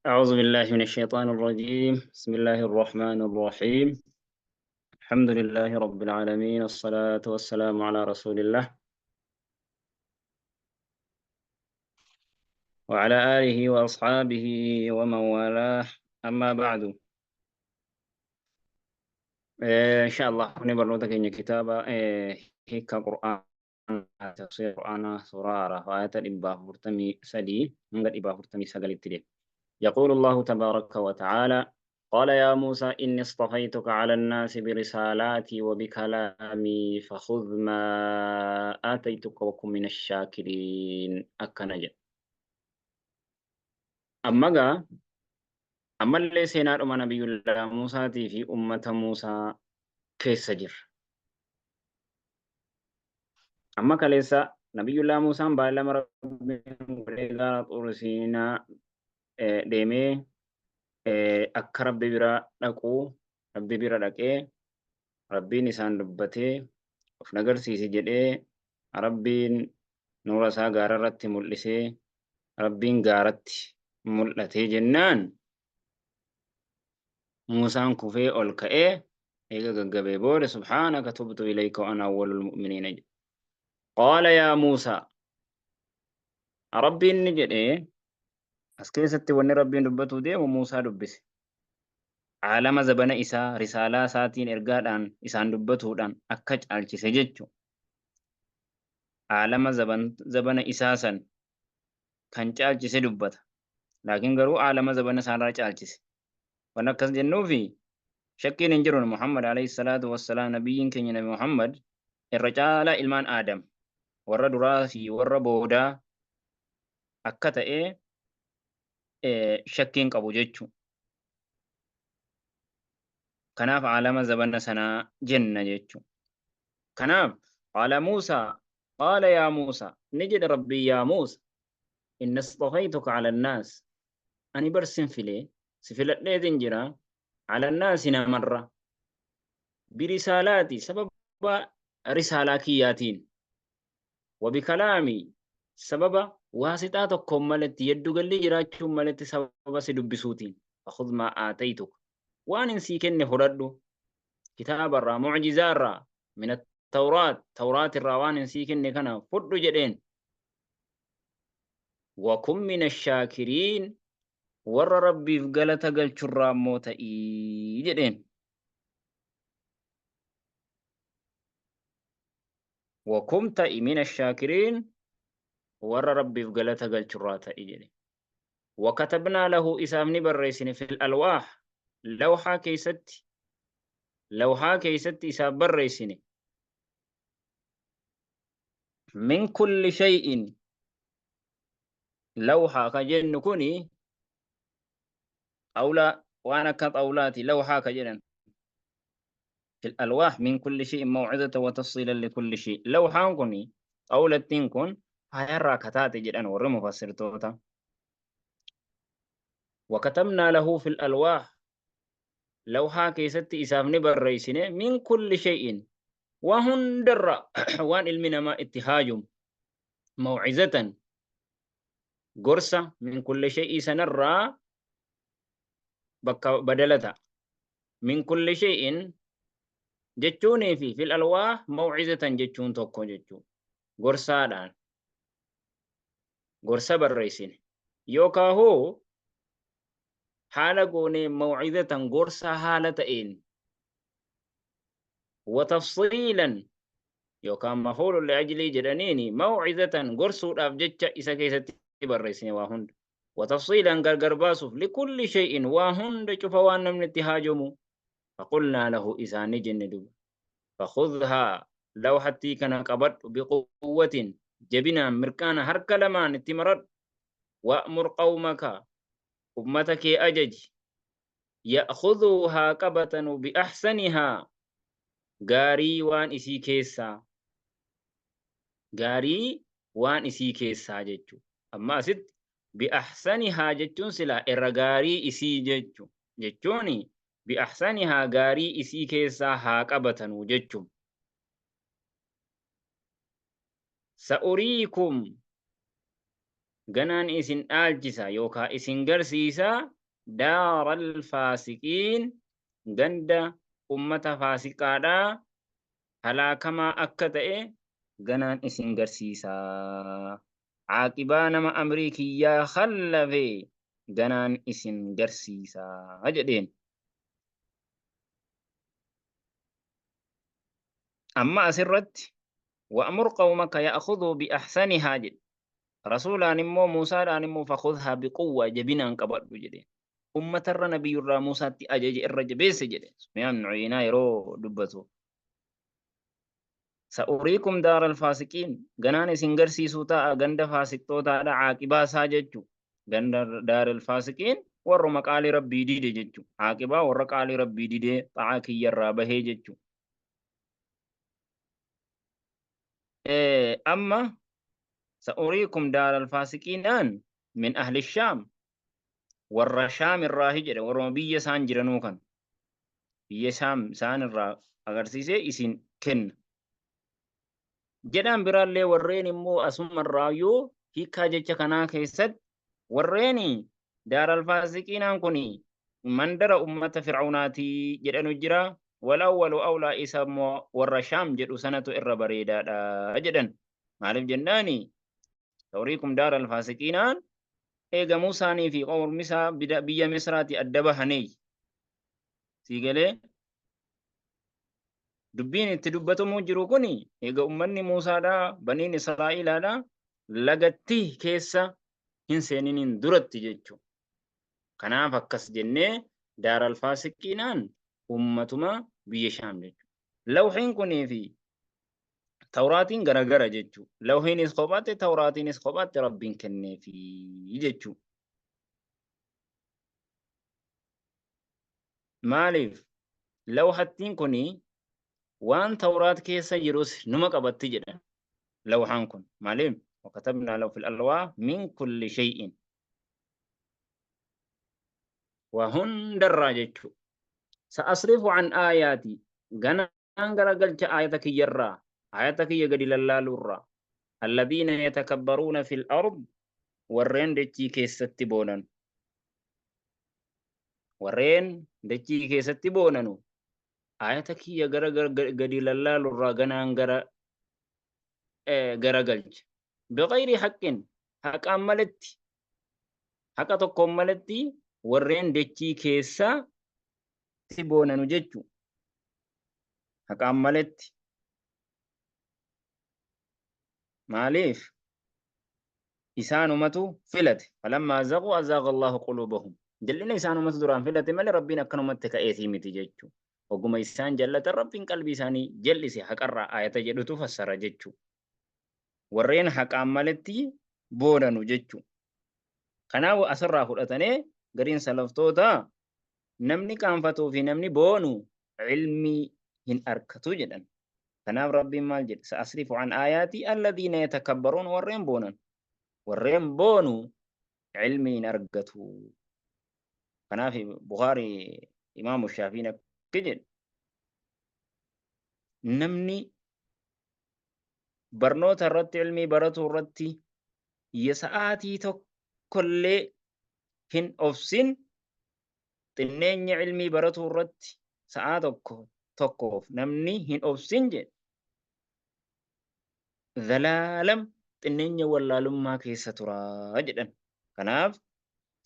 أعوذ بالله من الشيطان الرجيم. بسم الله الرحمن الرحيم. الحمد لله رب العالمين، الصلاة والسلام على رسول الله وعلى آله وأصحابه ومن والاه. أما بعد، إن شاء الله نبرنوتك إن كتابة هيك قرآن تفسير قرآن سورة أعراف آية 443 hanga 449tti deema. يقول الله تبارك وتعالى: قال يا موسى إني اصطفيتك على الناس برسالاتي وبكلامي فخذ ما آتيتك وكن من الشاكرين. Akkana jedha. Amma gaa ammallee seenaadhuma Nabiyyullaa Muusaatii fi ummata Muusaa keessa jirra. Amma kaleessa Nabiyyullaa Muusaan baallama Rabbiin godhee gaara Xuur Siinaa deemee akka Rabbi bira dhaqu, Rabbi bira dhaqee Rabbiin isaan dubbatee of nagarsiisi jedhee, Rabbiin nuura isaa gaara irratti mul'isee, Rabbiin gaaratti mul'atee jennaan Muusaan kufee ol ka'ee eega gaggabee booda subhaanaka tubtu ilayka wa ana awwalul mu'miniina jedhe. Qaala yaa Muusaa, Rabbiin ni jedhee. As keessatti wanni Rabbiin dubbatuu deemu Muusaa dubbise. Aalama zabana isaa risaalaa isaatiin ergaadhaan isaan dubbatuudhaan akka caalchise jechu. Aalama zabana isaa san kan caalchise dubbata. Laakiin garuu aalama zabana isaarraa caalchise. Waan akkas jennuufi shakkiin hin jiru, Muhammad alayhi salaatu wassalaam, nabiyyiin keenya Nabi Muhammad irra caalaa ilmaan Aadam warra duraa fi warra boodaa akka ta'e shakkiin qabu jechu. Kanaaf aalama zabana sanaa jenna jechu. Kanaaf qaala Muusaa, qaala yaa Muusaa, ni jedhe Rabbii, yaa Muusa, inni istafaytuka ala annaas, ani bar sin filee, si filadheetin jira, ala annaasi, namarra, birisaalaati, sababa risaalaa kiyyaatiin, wabikalaami, sababa waasixaa tokkoon maletti, yeddu galli jiraachuun maletti, sababa si dubbisuutiin, fakhudh maa aataytuka, waan in sii kenne fudhadhu, kitaabarraa, mucjizaarraa, min tawraat, tawraatirraa waan in sii kenne kana fudhu jedheen, wakun min ashaakiriin, warra Rabbiif galata galchurraa immoo ta'ii jedheen. Wakun, ta'i, min ashaakiriin, warra Rabbiif galata galchurraa ta'i jedhe. Wakatabnaa lahu, isaaf ni barreessine, fil alwaah, lawhaa keessatti, lawhaa keessatti isaaf barreessine, min kulli shay'in. Lawhaa ka jennu kuni xawlaa, waan akka xawlaati lawhaa ka jedhan. Fil alwaah min kulli shay'in maw'izatan wa tafsiilan li kulli shay'. Lawhaan kuni, xawlattiin kun, faayarraa ka taate jedhan warri mufassirtoota. Wakatabnaa lahu fil alwaah, lawhaa keessatti isaaf ni barreessine, min kulli shay'in, waa hundarra waan ilmi namaa itti haajumu, maw'izatan, gorsa, min kulli shay'ii sanarraa bakka badala ta'a. Min kulli shay'in jechuunii fi fil alwaah maw'izatan jechuun tokko jechuu. Gorsaadhaan gorsa barreessine yookaa hoo haala goonee, maw'izatan, gorsa haala ta'een, wa tafsiilan yookaan maf'uulun li'ajlii jedhaniini, maw'izatan, gorsuudhaaf jecha isa keessatti barreessine waa hunda, wa tafsiilan, gargar baasuuf, likulli shay'in, waa hunda cufa waan namni itti haajomu. Faqulnaa lahu, isaan ni jenne duba, fakhudhaa, lawhattii kana qabadhu, biquwwatin, jabinaan, mirqaana, harka lamaan itti maradhu, wa'mur qawmaka, ummata kee ajaji, ya'khudhuu, haa qabatanu, bi'ahsanihaa, gaarii waan isii keessaa, gaarii waan isii keessaa jechu. Amma asitti bi'ahsanihaa jechuun silaa irra gaarii isii jechu jechuun, bi'ahsanihaa, gaarii isii keessaa haa qabatanu jechu. Sa'uriikum, ganaan isin dhaalchisa yookaa isin garsiisa. Daaral faasiqiin, ganda ummata faasiqaadhaa halaakamaa akka ta'e ganaan isin garsiisa. Caaqibaa nama amrii kiyyaa khallafe ganaan isin garsiisa jedheen. Amma asirratti wa'mur qawmaka ya'khudhuu bi ahsanihaa jedhe. Rasuulaan immoo Muusaadhaan immoo fakhudhaa biquwwaa, jabinaan qabadhu jedhe. Ummatarra Nabiyyurraa Muusaatti ajaje irra jabeesse jedhe. Sufyaan ibn Uyeenaa yeroo dubbatu. Sa'uriikum daaral faasiqiin, ganaan isin garsiisuu ta'a ganda faasiqtootaadha, caaqibaa isaa jechu. Ganda daaral faasiqiin warruma qaalii Rabbii dide jechu. Caaqibaa warra qaalii Rabbii didee xa'aa kiyyarraa bahee jechu. Amma sa'uriikum daaral faasiqiinaan min ahli Shaam, warra Shaam irraahi jedhe, warruma biyya isaan jiranuu kan biyya Shaam isaan irraa agarsiisee isin kenna. Jedhaan biraallee warreen immoo asuma irraayyuu hiikkaa jecha kanaa keessatti warreen daaral faasiqiinaan kun mandara ummata Fir'awnaatii jedhanu jira. Wal awwalu awlaa, isa immoo warra Shaam jedhu sanatu irra bareedaadha jedhan. Maaliif jennaani, sa'uriikum daaral faasiqiinaan eega Muusaanii fi ormi isaa biyya Misraati adda bahanee sii galee dubbiin itti dubbatamuu jiru kun eega ummanni Muusaadha, baniin Israa'ilaadha lagatti keessa hin seeniniin duratti jechuudha. Kanaaf akkas jennee daaral faasiqiinaan ummatuma biyya Shaam jechuudha. Lawhiin kunii fi Tawraatiin garagara jechuudha. Lawhiinis kophaatti, Tawraatiinis kophaatti Rabbiin kenneefi jechuudha. Maaliif lawhattiin kuni waan Tawraat keessa jirus numa qabatti jedhan. Lawhaan kun maaliif wakatabnaa lahu fil alwaa min kulli shay'in, waa hundarraa jechuudha. Sa'asrifu an aayaati, ganaan garagalcha aayata kiyyarraa, aayata kiyya gadi lallaaluurraa, alladhiina yatakabbaruuna fil ard, warreen dachii keessatti boonan, warreen dachii keessatti boonanu aayata kiyya gara gadi lallaaluurraa ganaan gara garagalcha. Bighayri haqqin, haqaan maletti, haqa tokkoon maletti warreen dachii keessatti boonanu jechu, haqaan maletti. Maaliif? Isaanumatu filate. Falammaa zaquu azaaqa Allahu quluubahum, jal'ina isaanumatu duraan filate malee Rabbiin akkanumatti ka'eetii miti jechu. Oguma isaan jallatan Rabbiin qalbii isaanii jal'ise haqarraa aayata jedhutu fassara jechu. Warreen haqaan maletti boonanu jechu. Kanaaf asirraa fudhatanee gariin salaftoota namni qaanfatuu fi namni boonu ilmii hin arkatu jedhan. Kanaaf Rabbiin maal jedhe? Sa'asrifu an aayaatii alladhiina yatakabbaruun, warreen boonan. Warreen boonu ilmii hin argatu. Kanaaf Bukhari Imaamu Shaafiin akka jedhe, namni barnoota irratti, ilmii baratuu irratti ya sa'aatii tokkollee hin obsin, xinneenya ilmii baratuu irratti sa'aa tokko tokkoof namni hin obsin jedhe, zalaalam xinneenya wallaalummaa keessa turaa jedhan. Kanaaf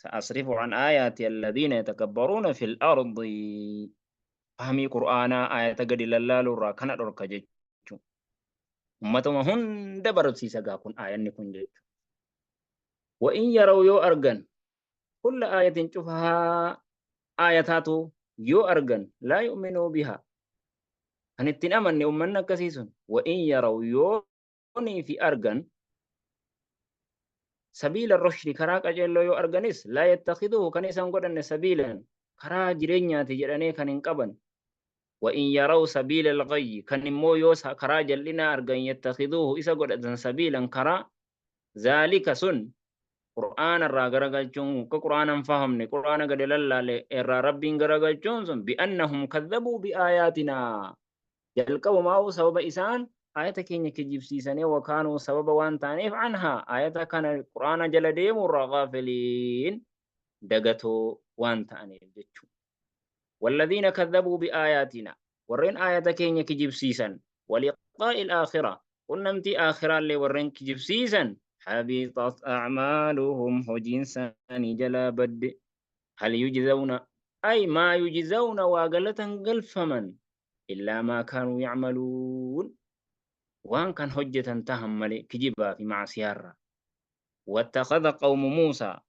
sa'asrifu an aayaati alladhiina yatakabbaruuna fil ardi, fahmii Qur'aanaa aayata gadi lallaaluu irraa kana dhorka jechuudha. Ummatuma hunda barsiisa gaa kun aayanni kun jechuudha. Wa in yaraw, yoo argan, kulla aayatin, cufahaa aayataatu yoo argan, laa yu'minuu biha, kan ittiin amanne ummanni akkasii sun. Wa in yaraw, yoonii fi argan, sabiila rushdi, karaa qajeelloo yoo arganis, laa yattakhiduhu, kan isaan godhanne, sabiilan, karaa jireenyaati jedhanii kan hin qaban. Wa in yaraw sabiila al-ghayyi, kan immoo yoo karaa jal'inaa argan, yattakhiduhu, isa godhatan, sabiilan, karaa. Zaalika, sun Qur'aana irraa garagalchuun, akka Qur'aana hin fahamne, Qur'aana gadi lallaale irraa Rabbiin garagalchuun sun, bi'annahum kadhabuu bi'aayaatinaa, jalqabumaa'uu sababa isaan aayata keenya kijibsiisanii, wakaanuu, sababa waan ta'aniif, anhaa, aayata kana Qur'aana jala deemuu irraa, gaafiliin. Dagatoo waan ta'aniif jechuudha. Walladhiina kadhabuu bi'aayaatina, warreen aayata keenya kijibsiisan, waliqaa'il aakhira, qunnamtii aakhiraallee warreen kijibsiisan, habiixat a'maaluhum, hojiin isaanii jalaa badde. Hal yujzawna, ay maa yujzawna, waa galatan galfaman, illaa maa kaanuu ya'maluun, waan kan hojjetan tahan malee kijibaa fi macsiyaarraa. Wattakhadha qawmu Muusaa.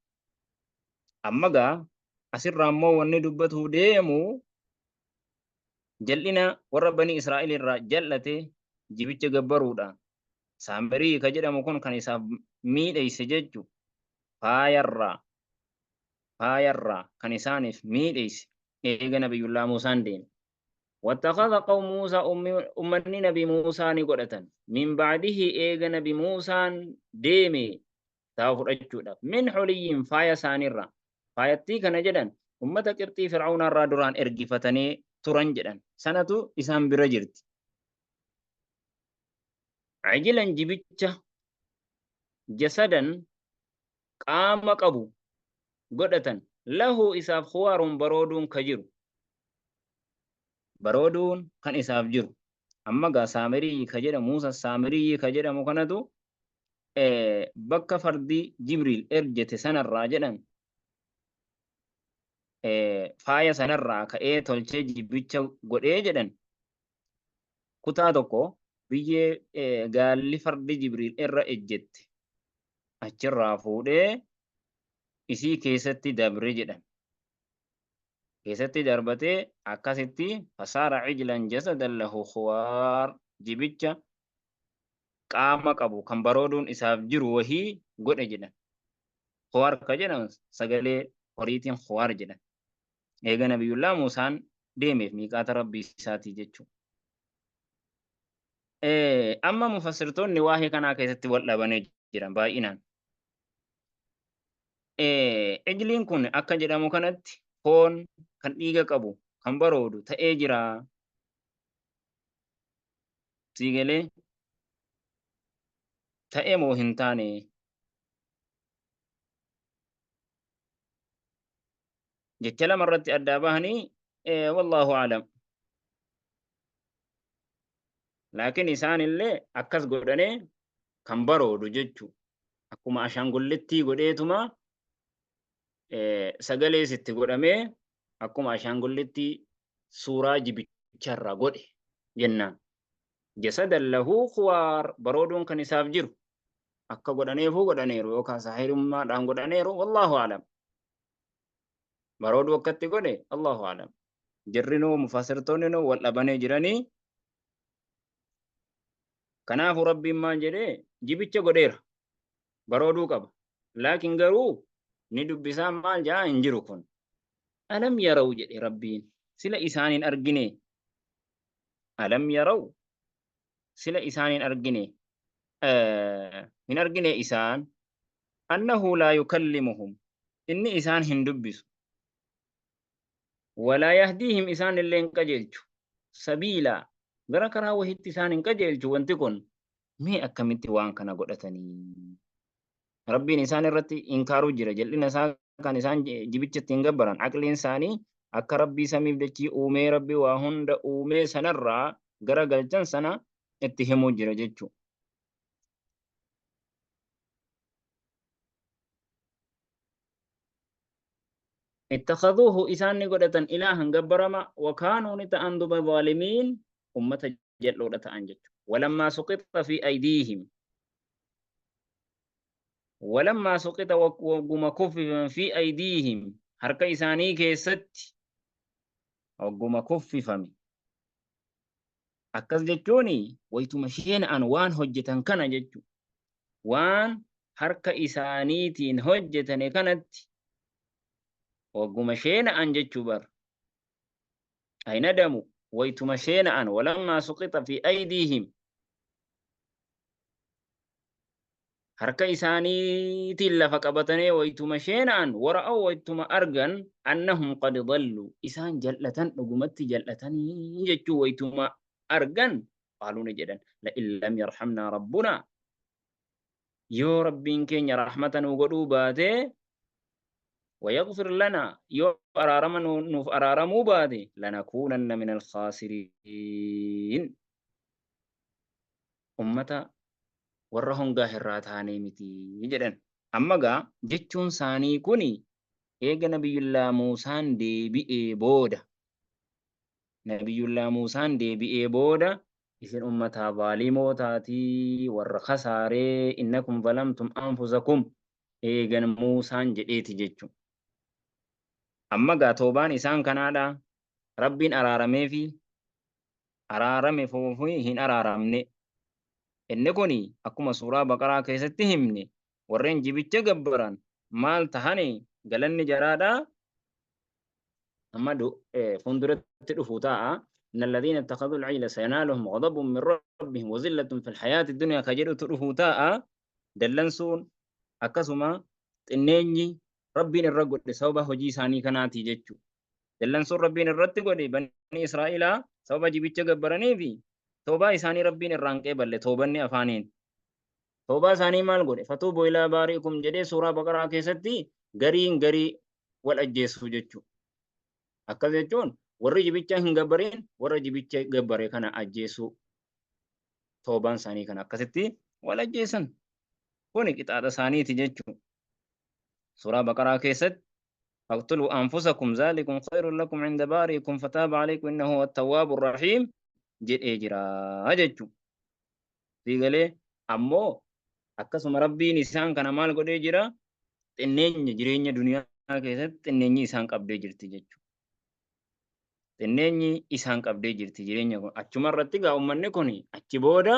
Amma gaa asirraa immoo wanni dubbatuu deemu jal'ina warra Banii Israa'el irraa jal'ate jibicha gabbaruudhaan. Saamirii ka jedhamu kun kan isaaf miidheeyse jechu, faayarraa kan isaaniif miidheeyse eega Nabiyyullaa Muusaan deeme. Wattakhadha qawmu Muusaa, ummanni Nabi Muusaa ni godhatan. Min ba'dihi, eega Nabi Muusaan deeme taa'u fudhachuudhaaf. Min xuliyyin, faaya isaaniirraa. Faayattii kana jedhan ummata Qibxii Fir'aawnarraa duraan ergifatanii turan jedhan. Sanatu isaan bira jirti. Cijilan, jibicha, jasadan, qaama qabu godhatan, lahu, isaaf, khuwaarun, barooduun ka jiru. Barooduun kan isaaf jiru. Amma gaa Saamirii ka jedhamu, Muusa Saamirii ka jedhamu kanatu bakka fardi Jibriil erjete sanarraa jedhan faaya sanarraa ka'ee tolchee jibicha godhee jedhan. Kutaa tokko biyyee gaalli fardi Jibriil irra ejjette achirraa fuudhee isii keessatti dabre jedhan. Keessatti darbatee akkasitti fasaara cijlan jasadan lahu khuwaar, jibicha qaama qabu kan barooduun isaaf jiru wahii godhe jedhan. Khuwaar ka jedhan sagalee horiitiin khuwaar jedhan. Eega Nabiyyullaa Muusaan deemeef miiqaata Rabbii isaatii jechuudha. Amma mufassirtoonni waa'ee kanaa keessatti wal dhabanii jiran baay'inaan. Ijliin kun akka jedhamu kanatti foon kan dhiiga qabu kan baroodu ta'ee jira. Sii galee ta'e moo hin taane? Jecha lama irratti addaa bahanii, wallaahu aalam. Laakiin isaan illee akkas godhanee kan baroodu jechuu, akkuma ashaangullettii godheetuma sagalees itti godhamee akkuma ashaangullettii suuraa jibicharra godhe jennaan. Jasadan lahu khuwaar, barooduun kan isaaf jiru akka godhaneefuu godhaneeru yookaan saahirummaadhaan godhaneeru, wallaahu aalam. Barooduu akkatti godhe, Allahu aalam. Jarrinuu mufassirtoonninuu wal dhabanii jiranii. Kanaafuu Rabbiin maal jedhee? Jibicha godheera. Barooduu qaba. Laakiin garuu ni dubbisaa maal jaa hin jiru kun. Alam yaraw jedhe Rabbiin. Sila isaan hin argine. Alam yaraw, sila isaan hin argine. Hin argine isaan, annahu laa yukallimuhum, inni isaan hin dubbisu. Walaa yahdiihim, isaan illee hin qajeelchu. Sabiilaa, gara karaa wahitti isaan hin qajeelchu wanti kun. Mee akkamitti waan kana godhatanii? Rabbiin isaan irratti inkaaruu jira. Jal'ina isaa kan isaan jibicha ittiin gabbaran. Aqliin isaanii akka Rabbii samiif dachii uumee, Rabbii waa hunda uumee sanarraa gara galchan sana itti himuu jira jechuudha. Ittakhadhuuhu, isaan ni godhatan, ilaahan, gabbarama, wakaanuu, ni ta'an duba, zaalimiin, ummata jal'oodha ta'an jechuudha. Walammaa suqixa fi aydiihim, walammaa suqixa, wagguma kuffifame, fi aydiihim, harka isaanii keessatti wagguma kuffifame. Akkas jechuun waytuma sheena'an waan hojjetan kana jechuudha. Waan harka isaaniitiin hojjetane kanatti wagguma sheena'an jechuu bar. Ay nadamu, waytuma sheena'an, walammaa suqixa fi aydiihim, harka isaaniitiin lafa qabatanii waytuma sheena'an, wara'aw, waytuma argan, annahum qad dallu, isaan jal'atan, dhugumatti jal'atanii jechuu waytuma argan, qaaluu, ni jedhan, la'in lam yarhamnaa rabbunaa, yoo Rabbiin keenya rahmata nuu godhuu baatee. ويغفر لنا yoo araarama nuuf araaramuu baate لنكونن من الخاسرين ummata warra hongaa irraa taanee miti jedhan. Amma gaa jechuun isaanii kuni eega Nabiyyullaa Muusaan deebi'ee booda, Nabiyyullaa Muusaan deebi'ee booda, isin ummataa zaalimoo taatii, warra kasaaree, إنكم ظلمتم أنفسكم eegan Muusaan jedheeti jechuun. Amma gaa toobaan isaan kanaadha. Rabbiin araarameefi araarame foofii hin araaramne. Inni kuni akkuma suuraa Baqaraa keessatti himne, warreen jibicha gabbaran maal tahani galanni jaraadha amma fuulduratti dhufu ta'a. إن الذين اتخذوا العجل سينالهم غضب من ربهم وذلة في الحياة الدنيا ka jedhutu dhufu ta'a. Dallansuun akkasuma xinneenyi Rabbiin irra godhe sababa hojii isaanii kanaati jechuudha. Dallansuun Rabbiin irratti godhe bani Israa'ilaa sababa jibicha gabbaranii fi toobaa isaanii Rabbiin irraan qeeballe toobanni afaaniin. Toobaa isaanii maal godhe? فتوبوا إلى بارئكم jedhee suuraa Baqaraa keessatti gariin garii wal ajjeessu jechuudha. Akkas jechuun warri jibicha hin gabbarin warra jibicha gabbare kana ajjeesuu, toobaan isaanii kana akkasitti wal ajjeesan. Kuni qixaaxa isaaniiti jechuudha. Suuraa Baqaraa keessatti فاقتلوا أنفسكم ذلكم خير لكم عند بارئكم فتاب عليكم إنه هو التواب الرحيم jedhee jira jechuudha. Siigalee ammoo akkasuma Rabbiin isaan kana maal godhee jira? Xinneenya jireenya duniyaa keessatti xinneenyi isaan qabdee jirti jechuudha. Xinneenyi isaan qabdee jirti jireenya kun. Achuma irratti gaa uummanni kun achi booda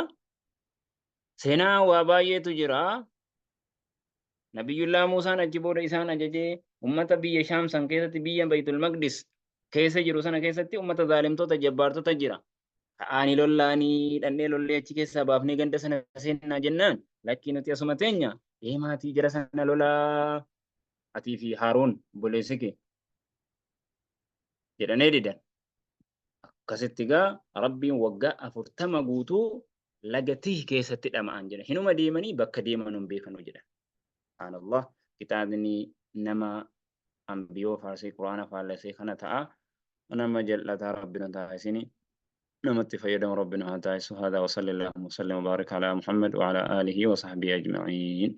seenaa waa baay'eetu jira. Nabiyyullaa Muusaan achi booda isaan ajajee ummata biyya Shaam san keessatti, biyya Baytul Maqdis keessa jiru sana keessatti ummata zaalimtoota jabbaartota jira. Ka'anii lollaanii dhannee lollee achi keessaa baafnee ganda sana seennaa jennaan, lakkii, nuti asuma teenya, deemaatii jara sana lolaa, atii fi Haaruun obboleessi kee jedhanii didan. Akkasitti gaa Rabbiin waggaa 40 guutuu laga Tih keessatti dhama'an jedha. Hinuma deemanii bakka deeman hin beekanu jedha. Subhaanallah, kitaabni nama ambiyoo faarsee Quraana faallesee kana ta'a. Nama jal'ataa Rabbi nu taasisini. Namatti fayyadamu Rabbi nu haa taasisu. هذا وصلى الله وسلم وبارك على محمد وعلى آله وصحبه أجمعين.